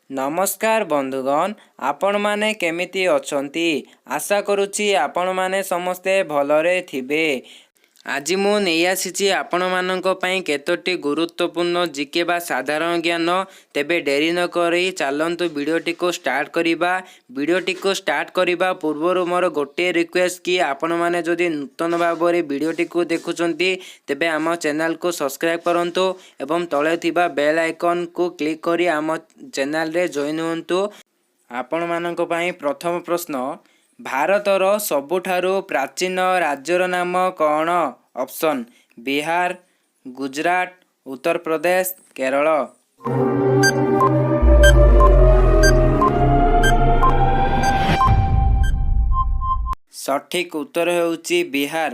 ନମସ୍କାର ବନ୍ଧୁଗଣ, ଆପଣମାନେ କେମିତି ଅଛନ୍ତି? ଆଶା କରୁଛି ଆପଣମାନେ ସମସ୍ତେ ଭଲରେ ଥିବେ। ଆଜି ମୁଁ ନେଇ ଆସିଛି ଆପଣମାନଙ୍କ ପାଇଁ କେତୋଟି ଗୁରୁତ୍ୱପୂର୍ଣ୍ଣ ଜିକେ ବା ସାଧାରଣ ଜ୍ଞାନ। ତେବେ ଡେରି ନକରି ଚାଲନ୍ତୁ ଭିଡ଼ିଓଟିକୁ ଷ୍ଟାର୍ଟ କରିବା। ଭିଡ଼ିଓଟିକୁ ଷ୍ଟାର୍ଟ କରିବା ପୂର୍ବରୁ ମୋର ଗୋଟିଏ ରିକ୍ୱେଷ୍ଟ କି ଆପଣମାନେ ଯଦି ନୂତନ ଭାବରେ ଭିଡ଼ିଓଟିକୁ ଦେଖୁଛନ୍ତି, ତେବେ ଆମ ଚ୍ୟାନେଲକୁ ସବସ୍କ୍ରାଇବ୍ କରନ୍ତୁ ଏବଂ ତଳେ ଥିବା ବେଲ୍ ଆଇକନ୍କୁ କ୍ଲିକ୍ କରି ଆମ ଚ୍ୟାନେଲରେ ଜଏନ୍ ହୁଅନ୍ତୁ। ଆପଣମାନଙ୍କ ପାଇଁ ପ୍ରଥମ ପ୍ରଶ୍ନ, ଭାରତର ସବୁଠାରୁ ପ୍ରାଚୀନ ରାଜ୍ୟର ନାମ କ'ଣ? ଅପସନ୍ ବିହାର, ଗୁଜରାଟ, ଉତ୍ତରପ୍ରଦେଶ, କେରଳ। ସଠିକ୍ ଉତ୍ତର ହେଉଛି ବିହାର।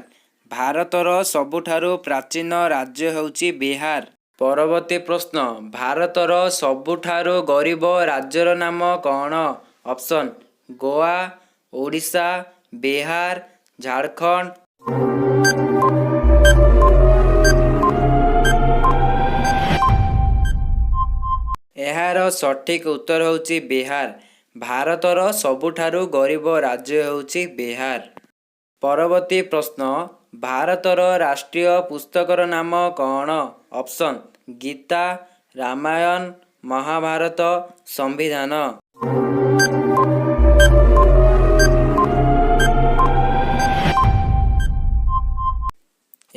ଭାରତର ସବୁଠାରୁ ପ୍ରାଚୀନ ରାଜ୍ୟ ହେଉଛି ବିହାର। ପରବର୍ତ୍ତୀ ପ୍ରଶ୍ନ, ଭାରତର ସବୁଠାରୁ ଗରିବ ରାଜ୍ୟର ନାମ କ'ଣ? ଅପସନ୍ ଗୋଆ, ଓଡ଼ିଶା, ବିହାର, ଝାଡ଼ଖଣ୍ଡ। ଏହାର ସଠିକ୍ ଉତ୍ତର ହେଉଛି ବିହାର। ଭାରତର ସବୁଠାରୁ ଗରିବ ରାଜ୍ୟ ହେଉଛି ବିହାର। ପରବର୍ତ୍ତୀ ପ୍ରଶ୍ନ, ଭାରତର ରାଷ୍ଟ୍ରୀୟ ପୁସ୍ତକର ନାମ କ'ଣ? ଅପସନ୍ ଗୀତା, ରାମାୟଣ, ମହାଭାରତ, ସମ୍ବିଧାନ।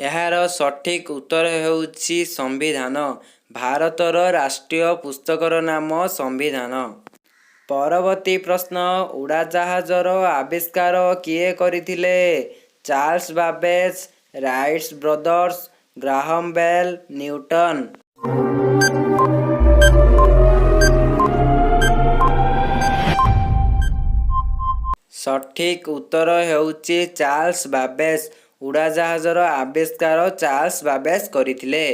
ଏହାର ସଠିକ୍ ଉତ୍ତର ହେଉଛି ସମ୍ବିଧାନ। ଭାରତର ରାଷ୍ଟ୍ରୀୟ ପୁସ୍ତକର ନାମ ସମ୍ବିଧାନ। ପରବର୍ତ୍ତୀ ପ୍ରଶ୍ନ, ଉଡ଼ାଜାହାଜର ଆବିଷ୍କାର କିଏ କରିଥିଲେ? Charles Babbage, rights brothers, Graham bail, Newton. ସଠିକ୍ ଉତ୍ତର ହେଉଛି ଚାର୍ଲସ ବାବେଜ। ଉଡ଼ାଜାହାଜର ଆବିଷ୍କାର ଚାର୍ଲସ ବାବେଜ କରିଥିଲେ।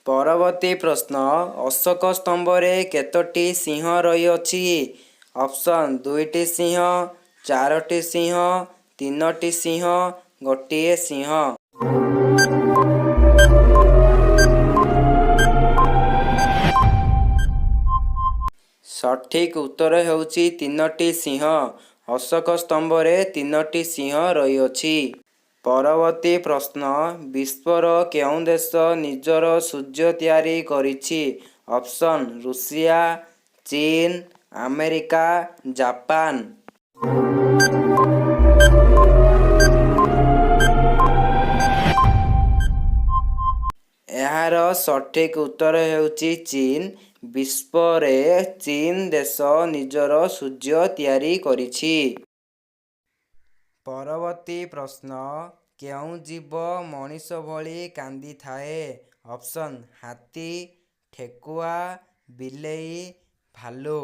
ପରବର୍ତ୍ତୀ ପ୍ରଶ୍ନ, ଅଶୋକ ସ୍ତମ୍ଭରେ କେତୋଟି ସିଂହ ରହିଅଛି? ଅପସନ୍ ଦୁଇଟି ସିଂହ, ଚାରୋଟି ସିଂହ, ତିନୋଟି ସିଂହ, ଗୋଟିଏ ସିଂହ। ସଠିକ୍ ଉତ୍ତର ହେଉଛି ତିନୋଟି ସିଂହ। ଅଶୋକ ସ୍ତମ୍ଭରେ ତିନୋଟି ସିଂହ ରହିଅଛି। ପରବର୍ତ୍ତୀ ପ୍ରଶ୍ନ, ବିଶ୍ୱର କେଉଁ ଦେଶ ନିଜର ସୂର୍ଯ୍ୟ ତିଆରି କରିଛି? ଅପସନ୍ ରୁଷିଆ, ଚୀନ, ଆମେରିକା, ଜାପାନ। ଏହାର ସଠିକ୍ ଉତ୍ତର ହେଉଛି ଚୀନ। ବିଶ୍ୱରେ ଚୀନ ଦେଶ ନିଜର ସୂର୍ଯ୍ୟ ତିଆରି କରିଛି। ପରବର୍ତ୍ତୀ ପ୍ରଶ୍ନ, କେଉଁ ଜୀବ ମଣିଷ ଭଳି କାନ୍ଦିଥାଏ? ଅପସନ୍ ହାତୀ, ଠେକୁଆ, ବିଲେଇ, ଭାଲୁ।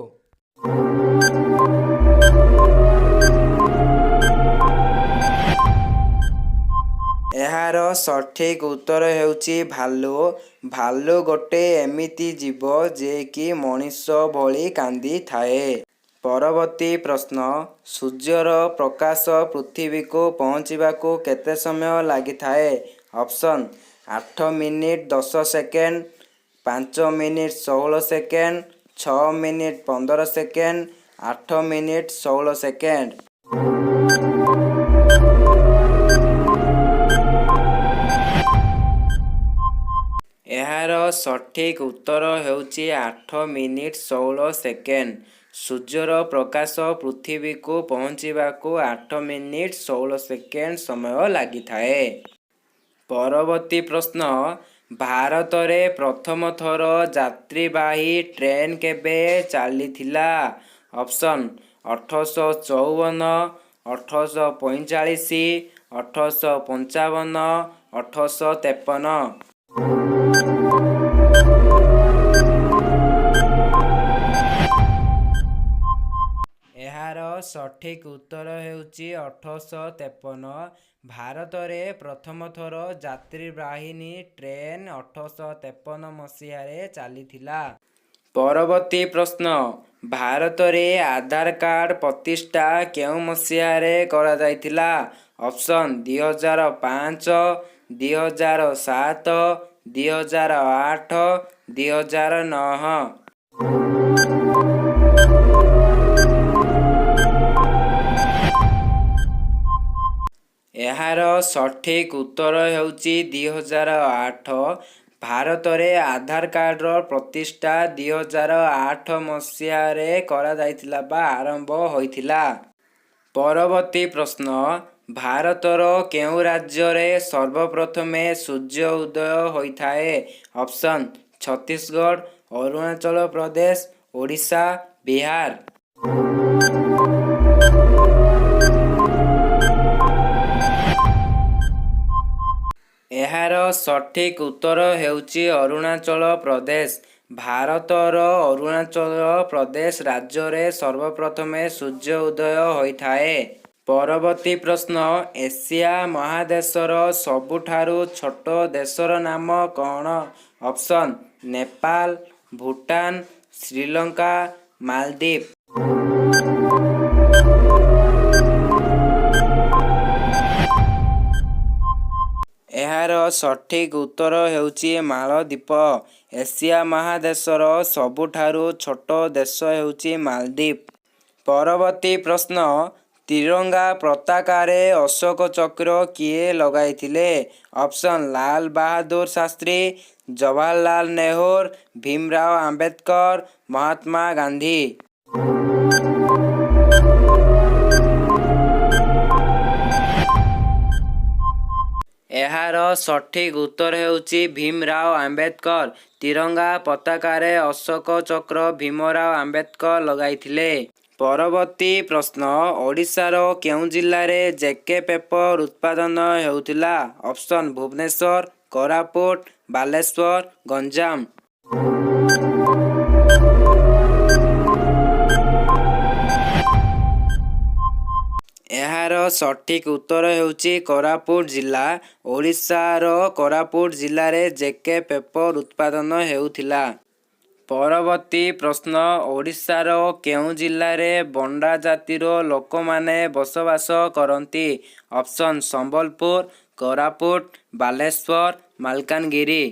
ଏହାର ସଠିକ୍ ଉତ୍ତର ହେଉଛି ଭାଲୁ। ଭାଲୁ ଗୋଟେ ଏମିତି ଜୀବ ଯିଏକି ମଣିଷ ଭଳି କାନ୍ଦିଥାଏ। ପରବର୍ତ୍ତୀ ପ୍ରଶ୍ନ, ସୂର୍ଯ୍ୟର ପ୍ରକାଶ ପୃଥିବୀକୁ ପହଞ୍ଚିବାକୁ କେତେ ସମୟ ଲାଗିଥାଏ? Option 8 minute 10 second, 5 minute 16 second, 6 minute 15 second, 8 minute 16 second. ଏହାର ସଠିକ୍ ଉତ୍ତର ହେଉଛି 8 ମିନିଟ୍ 16 ସେକେଣ୍ଡ। ସୂର୍ଯ୍ୟର ପ୍ରକାଶ ପୃଥିବୀକୁ ପହଞ୍ଚିବାକୁ 8 ମିନିଟ୍ 16 ସେକେଣ୍ଡ ସମୟ ଲାଗିଥାଏ। ପରବର୍ତ୍ତୀ ପ୍ରଶ୍ନ, ଭାରତରେ ପ୍ରଥମ ଥର ଯାତ୍ରୀବାହୀ ଟ୍ରେନ୍ କେବେ ଚାଲିଥିଲା? ଅପସନ୍ 1854, 1845, 1855, 1853। ଏହାର ସଠିକ୍ ଉତ୍ତର ହେଉଛି 1853। ଭାରତରେ ପ୍ରଥମ ଥର ଯାତ୍ରୀବାହିନୀ ଟ୍ରେନ୍ 1853 ମସିହାରେ ଚାଲିଥିଲା। ପରବର୍ତ୍ତୀ ପ୍ରଶ୍ନ, ଭାରତରେ ଆଧାର କାର୍ଡ଼ ପ୍ରତିଷ୍ଠା କେଉଁ ମସିହାରେ କରାଯାଇଥିଲା? ଅପସନ୍ 2005, 2007, 2008, 2009। ଏହାର ସଠିକ୍ ଉତ୍ତର ହେଉଛି 2008। ଭାରତରେ ଆଧାର କାର୍ଡ଼ର ପ୍ରତିଷ୍ଠା 2008 ମସିହାରେ କରାଯାଇଥିଲା ବା ଆରମ୍ଭ ହୋଇଥିଲା। ପରବର୍ତ୍ତୀ ପ୍ରଶ୍ନ, ଭାରତର କେଉଁ ରାଜ୍ୟରେ ସର୍ବପ୍ରଥମେ ସୂର୍ଯ୍ୟ ଉଦୟ ହୋଇଥାଏ? ଅପସନ୍: ଛତିଶଗଡ଼, ଅରୁଣାଚଳ ପ୍ରଦେଶ, ଓଡ଼ିଶା, ବିହାର। ଏହାର ସଠିକ୍ ଉତ୍ତର ହେଉଛି ଅରୁଣାଚଳ ପ୍ରଦେଶ। ଭାରତର ଅରୁଣାଚଳ ପ୍ରଦେଶ ରାଜ୍ୟରେ ସର୍ବପ୍ରଥମେ ସୂର୍ଯ୍ୟ ଉଦୟ ହୋଇଥାଏ। ପରବର୍ତ୍ତୀ ପ୍ରଶ୍ନ, ଏସିଆ ମହାଦେଶର ସବୁଠାରୁ ଛୋଟ ଦେଶର ନାମ କ'ଣ? ଅପସନ୍: ନେପାଳ, ଭୁଟାନ, ଶ୍ରୀଲଙ୍କା, ମାଲଦ୍ୱୀପ। ଏହାର ସଠିକ୍ ଉତ୍ତର ହେଉଛି ମାଳଦ୍ୱୀପ। ଏସିଆ ମହାଦେଶର ସବୁଠାରୁ ଛୋଟ ଦେଶ ହେଉଛି ମାଳଦ୍ୱୀପ। ପରବର୍ତ୍ତୀ ପ୍ରଶ୍ନ, ତ୍ରିରଙ୍ଗା ପତାକାରେ ଅଶୋକ ଚକ୍ର କିଏ ଲଗାଇଥିଲେ? ଅପସନ୍: ଲାଲ ବାହାଦୁର ଶାସ୍ତ୍ରୀ, ଜବାହରଲାଲ ନେହେରୁ, ଭୀମରାଓ ଆମ୍ବେଦକର, ମହାତ୍ମା ଗାନ୍ଧୀ। ଏହାର ସଠିକ୍ ଉତ୍ତର ହେଉଛି ଭୀମରାଓ ଆମ୍ବେଦକର। ତ୍ରିରଙ୍ଗା ପତାକାରେ ଅଶୋକ ଚକ୍ର ଭୀମରାଓ ଆମ୍ବେଦକର ଲଗାଇଥିଲେ। ପରବର୍ତ୍ତୀ ପ୍ରଶ୍ନ, ଓଡ଼ିଶାର କେଉଁ ଜିଲ୍ଲାରେ ଜେକେ ପେପର ଉତ୍ପାଦନ ହେଉଥିଲା? ଅପସନ୍: ଭୁବନେଶ୍ୱର, କୋରାପୁଟ, ବାଲେଶ୍ୱର, ଗଞ୍ଜାମ। ଏହାର ସଠିକ୍ ଉତ୍ତର ହେଉଛି କୋରାପୁଟ ଜିଲ୍ଲା। ଓଡ଼ିଶାର କୋରାପୁଟ ଜିଲ୍ଲାରେ ଜେକେ ପେପର ଉତ୍ପାଦନ ହେଉଥିଲା। ପରବର୍ତ୍ତୀ ପ୍ରଶ୍ନ, ଓଡ଼ିଶାର କେଉଁ ଜିଲ୍ଲାରେ ବଣ୍ଡା ଜାତିର ଲୋକମାନେ ବସବାସ କରନ୍ତି? ଅପସନ୍: ସମ୍ବଲପୁର, କୋରାପୁଟ, ବାଲେଶ୍ୱର, ମାଲକାନଗିରି।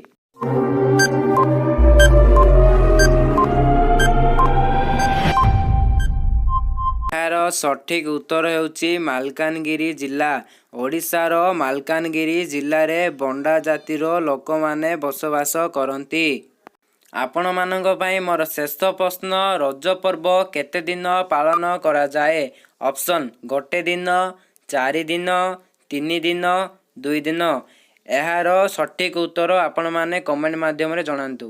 ଏହାର ସଠିକ୍ ଉତ୍ତର ହେଉଛି ମାଲକାନଗିରି ଜିଲ୍ଲା। ଓଡ଼ିଶାର ମାଲକାନଗିରି ଜିଲ୍ଲାରେ ବଣ୍ଡା ଜାତିର ଲୋକମାନେ ବସବାସ କରନ୍ତି। ଆପଣମାନଙ୍କ ପାଇଁ ମୋର ଶେଷ ପ୍ରଶ୍ନ, ରଜ ପର୍ବ କେତେ ଦିନ ପାଳନ କରାଯାଏ? ଅପସନ୍: ଗୋଟେ ଦିନ, 4 ଦିନ, 3 ଦିନ, 2 ଦିନ। ଏହାର ସଠିକ୍ ଉତ୍ତର ଆପଣମାନେ କମେଣ୍ଟ ମାଧ୍ୟମରେ ଜଣାନ୍ତୁ।